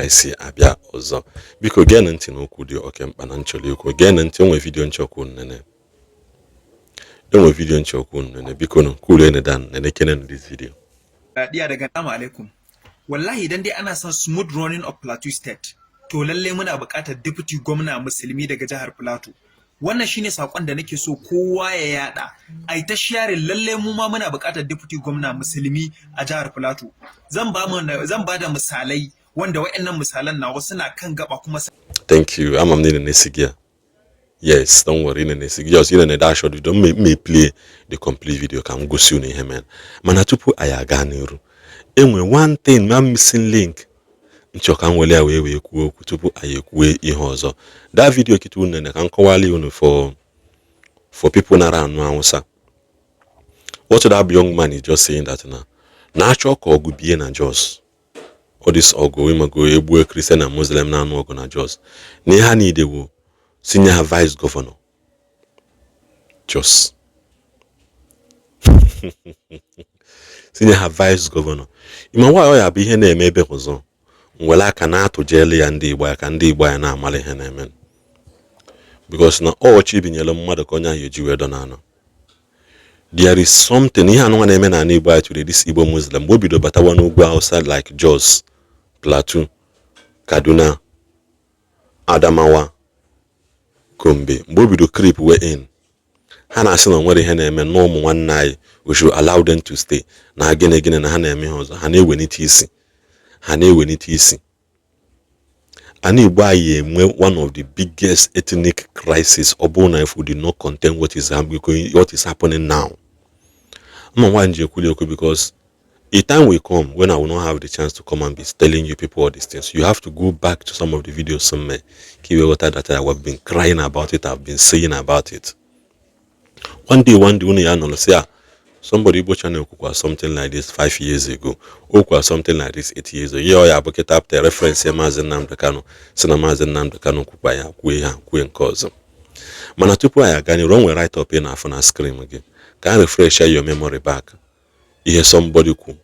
Anyị si abịa ọzọ. Biko geenụ ntị n'okwu dị oke mkpa na nchọrọ ikwu. Geenụ ntị, enwe video nchọkwu nnene, enwe video nchọkwu nnene. Biko nụ cool down, nene kene this video. Diya daga Assalamu alaikum. Wallahi idan dai ana son smooth running of Plateau State, to lalle muna buƙatar deputy gwamna Musulmi daga jihar Plateau. Wannan shine sakon da nake so kowa ya yada. Ai ta sharing, lalle mu ma muna buƙatar deputy gwamna Musulmi a jihar Plateau. Zan ba da misalai wanda waɗannan misalan nawa suna kan gaba kuma. Thank you. Ama m niile na-esi gị ya. Yes, don't worry, ị na-esi gị. Just ị na that short video, may play the complete video ka m gosi unu ihe mere. Mana tupu anyị aga n'iru, enwe one thing ma missing link nchọ ka m were ya wee kwuo okwu tupu anyị ekwue ihe ọzọ. That video kịta unu nene, ka m kọwala unu for people nara anụ Hausa. What that young man is just saying, that na na-achọ ka ọgụ bie na Jos, all this ọgụ ịmago egbue Christian na Muslim na-anụ ọgụ na Jos, na ihe ha niile wo sinye ha vice governor Jos, sinye ha vice governor. Ịma nwaanyị, ọ ya bụ ihe na-eme ebe ọzọ nwere aka na-atụjelu ya ndị Igbo ya, ka ndị Igbo ya na-amara ihe na-eme, because na ọchị binyere mmadụ ka onye ahụ eji wee dọ n'anọ. There is something ihe anụnwa na-eme n'ala Igbo anyị today. This Igbo Muslim, mgbe o bido batawa n'ugwu Hausa like Jos, Plateau, Kaduna, Adamawa, Gombe, mgbe o bido creep way in, ha na-asị na o nwere ihe na-eme na ụmụ nwanne anyị, we should allow them to stay, na gịnị gịnị na ha na-eme ihe ọzọ. Ha na-ewenite isi, ha na-ewenite isi. Ana Igbo anyị enwe one of the biggest ethnic crisis ọ bụrụ na if we did not contain what is happening now. Mma nwaanyị ji ekwuli okwu, because a time will come when I will not have the chance to come and be telling you people all these things. You have to go back to some of the videos somewhere. Ka i ghọta that I have been crying about it, I've been saying about it. One day, one day, unu ya nọrọ sị, "Ah, somebody Igbo channel kwukwa something like this 5 years ago, o kwukwa something like this 8 years ago." Ihe ọ ya bụ kịta apụta reference ya Maazị Nnamdi Kanu, si na Maazị Nnamdi Kanu kwukwa ya, kwuo ihe a, kwuo nke ọzọ. Mana tupu anyị aga n'iru, o nwere write up ị na-afụ na screen gị, ka a refresh your memory back ihe somebody kwu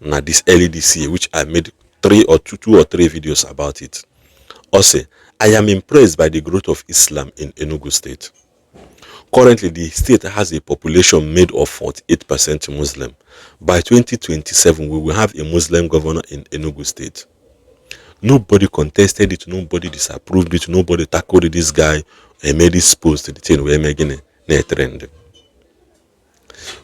na this early this year, which I made three or two, two or three videos about it. Ọ sị, "I am impressed by the growth of Islam in Enugu State. Currently, the state has a population made of 48% Muslim. By 2027, we will have a Muslim governor in Enugu State." Nobody contested it, nobody disapproved it, nobody tackled this guy and made this post. The thing wee mee gịnị? Na-etrend.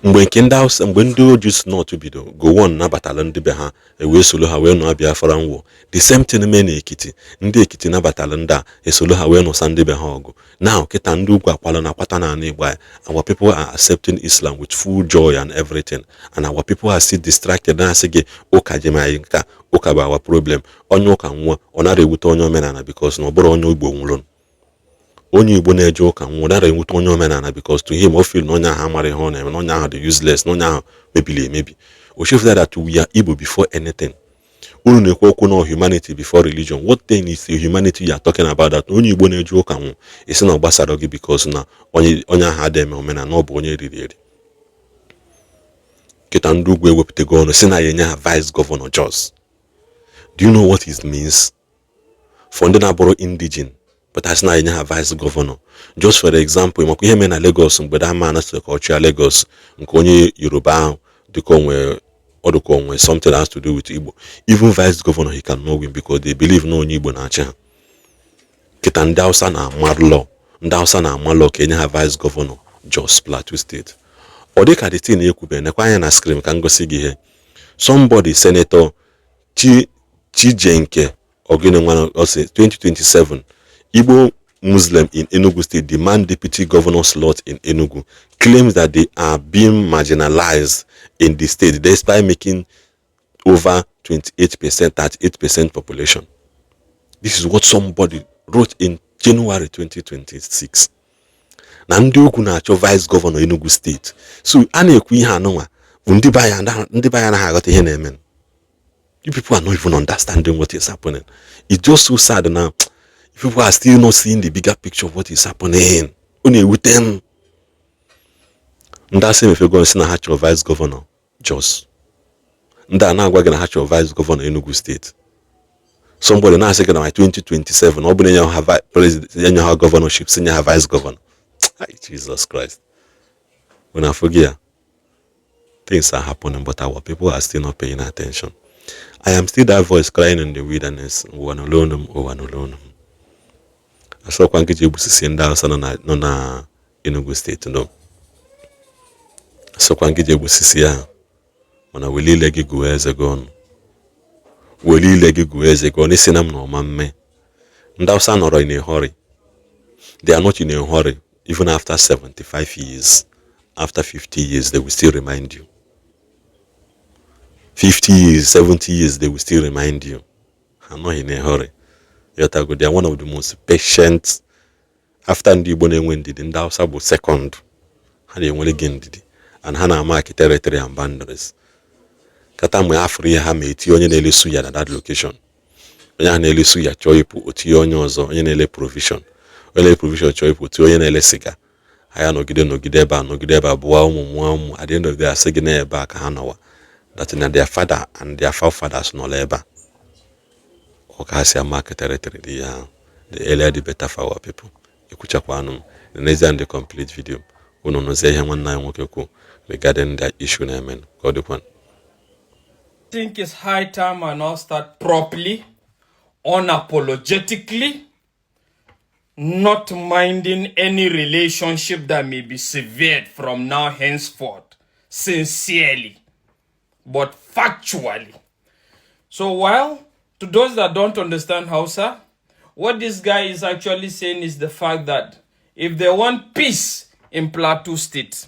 Mgbe nke ndị Hausa, mgbe ndị ojii si North bido, Gowon nabatara ndị be ha, ewee soro ha wee nụọ Biafra nwụọ. The same thing mee n'Ekiti, ndị Ekiti nabatara ndị a, esoro ha wee nụsa ndị be ha ọgụ. Now kịta ndị ugwu akwala na akwata n'ala Igbo anyị. Our people are accepting Islam with full joy and everything, and our people are still distracted, na-asị gị ụka jem anyị nka, ụka bụ our problem. Onye ụka nwụọ, ọ nara ewute onye omenala, because na ọ bụrụ onye Igbo nwụrụ, onye Igbo na-eje ụka nwụọ, nara enwute onye omenala, because to him o feel na onye ahụ amara ihe ọ na-eme, na onye ahụ dị useless, na onye ahụ mebiri emebi. O chefuta that we are Igbo before anything. Unu na-ekwu okwu na humanity before religion. What then is the humanity you are talking about, that onye Igbo na-eje ụka nwụ, isi na ọ gbasara gị, because na onye onye ahụ adịghị eme omenala, na ọ bụ onye riri eri? Kịta ndị ugwu ewepụtago ọnụ si na ya enye ha vice governor Jos. Do you know what it means for ndị na-abụrụ indigene but asị na enye ha vice governor? Just for example, makwa ihe mere na Lagos mgbe that man sị ka ọ chịa Lagos, nke onye Yoruba ahụ, dịka onwe ọ dịka onwe something has to do with Igbo. Even vice governor he cannot win, because they believe na onye Igbo na-achị ha. Kịta ndị Hausa na-ama law, ndị Hausa na-ama law ka enye ha vice governor Jos, Plateau State. Ọ dịka the thing ekwube. Nekwa anya na screen ka m gosi gị ihe somebody, Senator Chi Chijenke Ogene nwa ọ 2027, "Igbo Muslim in Enugu State demand deputy governor slot in Enugu, claims that they are being marginalized in the state despite making over 28%, 38% population." This is what somebody wrote in January 2026, na ndị ugwu na-achọ vice governor Enugu State. So a na-ekwu ihe anụnwa bụ ndị be anyị anaghị aghọta ihe na-eme. You people are not even understanding what is happening. It's just so sad now. People are still not seeing the bigger picture of what is happening. Ọ na-ewute m. Ndị asị emefego sị na ha chọrọ vice governor Jos, ndị a na-agwa gị na ha chọrọ vice governor Enugu State. Somebody na-asị gị na my 2027, ọ bụ na enye ha president, enye ha governorship, si nye ha vice governor. Hi, Jesus Christ. Unu afụghị ya? Things are happening, but our people are still not paying attention. I am still that voice crying in the wilderness. Ụwa nụrụ olu m, ụwa nụrụ olu m. Asọkwa nkịtị egbusisi ndị Hausa nọ na Enugu Steeti, no. Asọkwa nkịtị egbusisi ya, mana wele ile gị gụọ eze gị ọnụ, wele ile gị gụọ eze gị ọnụ. Isi na m na ọma mme ndị Hausa nọrọ in a hurry. They are not in a hurry. Even after 75 years, after 50 years, they will still remind you. 50 years, 70 years, they will still remind you. Ha anọghị in a hurry. Yotago, they are one of the most patient. After ndị Igbo na-enwe ndidi, ndị Hausa bụ second. Ha na-enwere gị ndidi and ha na-amark territory and boundaries. Kata mgbe ha fụrụ ihe ha ma etinye onye na-ele suya na that location, onye ahụ na-ele suya chọọ ịpụ, o tinye onye ọzọ, onye na-ele provision. Onye na-ele provision chọọ ịpụ, tinye onye na-ele siga. Ha ya nọgide, nọgide ebe a, nọgide ebe a, bụọ ụmụ, mụọ ụmụ. At the end of the day, asị gị na ebe a ka ha nọwa, that na their father and their forefathers nọrọ ebe a. Ọ ka ha si amark territory dị ya ahụ. The earlier the better for our people. Ekwuchakwanụ m n'ezie. The complete video, unu nụzie ihe nwanne anyị nwoke kwu regarding the issue na-eme ka ọ dịkwa. Think it's high time I now start properly, unapologetically, not minding any relationship that may be severed from now henceforth, sincerely, but factually. So, while to those that don't understand Hausa, what this guy is actually saying is the fact that if they want peace in Plateau State,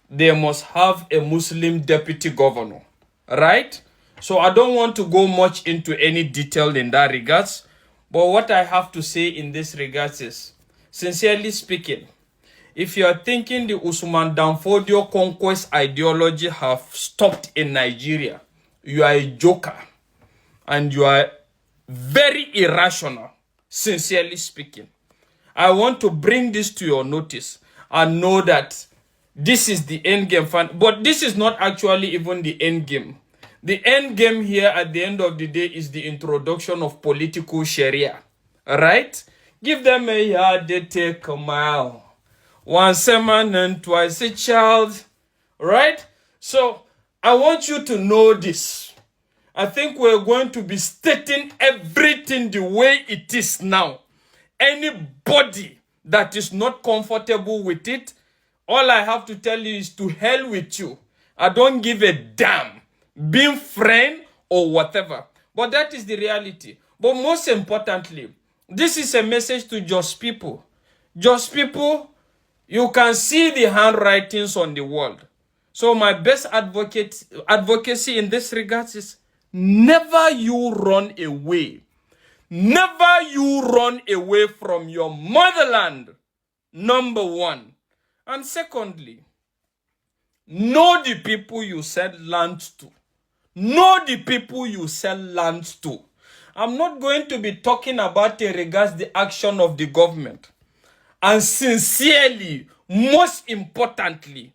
they must have a Muslim deputy governor, right? So I don't want to go much into any detail in that regards, but what I have to say in this regards is, sincerely speaking, if you are thinking the Usman Danfodio conquest ideology have stopped in Nigeria, you are a joker and you are very irrational, sincerely speaking. I want to bring this to your notice and know that this is the end game. But this is not actually even the end game. The end game here at the end of the day is the introduction of political Sharia. Right? Give them a yard, they take a mile. Once a man and twice a child. Right? So I want you to know this. I think we're going to be stating everything the way it is now. Anybody that is not comfortable with it, all I have to tell you is to hell with you. I don't give a damn, being friend or whatever. But that is the reality. But most importantly, this is a message to just people. Just people, you can see the handwritings on the wall. So my best advocacy in this regard is never you run away. Never you run away from your motherland. Number one. And secondly, know the people you sell land to. Know the people you sell land to. I'm not going to be talking about in regards the action of the government. And sincerely, most importantly,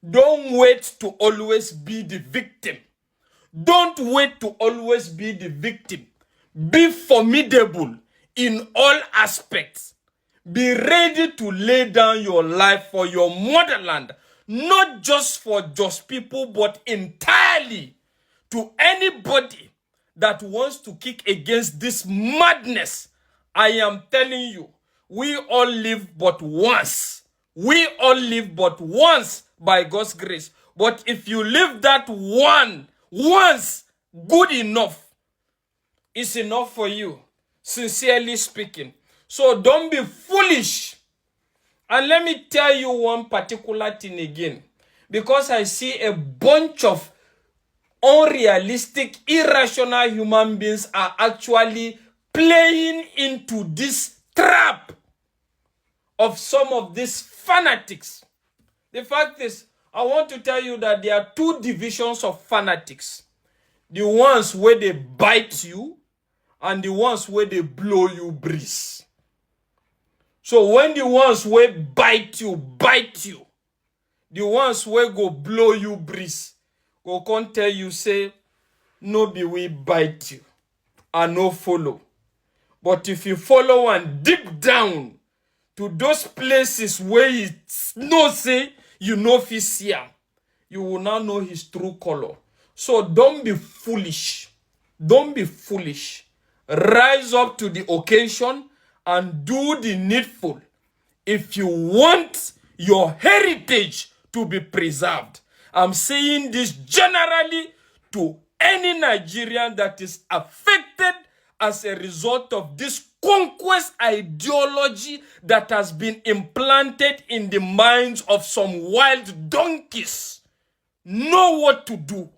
don't wait to always be the victim. Don't wait to always be the victim. Be formidable in all aspects. Be ready to lay down your life for your motherland, not just for just people, but entirely to anybody that wants to kick against this madness. I am telling you, we all live but once. We all live but once by God's grace. But if you live that one once, good enough, it's enough for you, sincerely speaking. So don't be foolish. And let me tell you one particular thing again. Because I see a bunch of unrealistic, irrational human beings are actually playing into this trap of some of these fanatics. The fact is, I want to tell you that there are two divisions of fanatics. The ones where they bite you and the ones where they blow you breeze. So when the ones where bite you, the ones where go blow you breeze, go come tell you say, no be we bite you. I no follow. But if you follow am deep down to those places where you know say you no fit see am, you will now know his true color. So don't be foolish. Don't be foolish. Rise up to the occasion and do the needful if you want your heritage to be preserved. I'm saying this generally to any Nigerian that is affected as a result of this conquest ideology that has been implanted in the minds of some wild donkeys. Know what to do.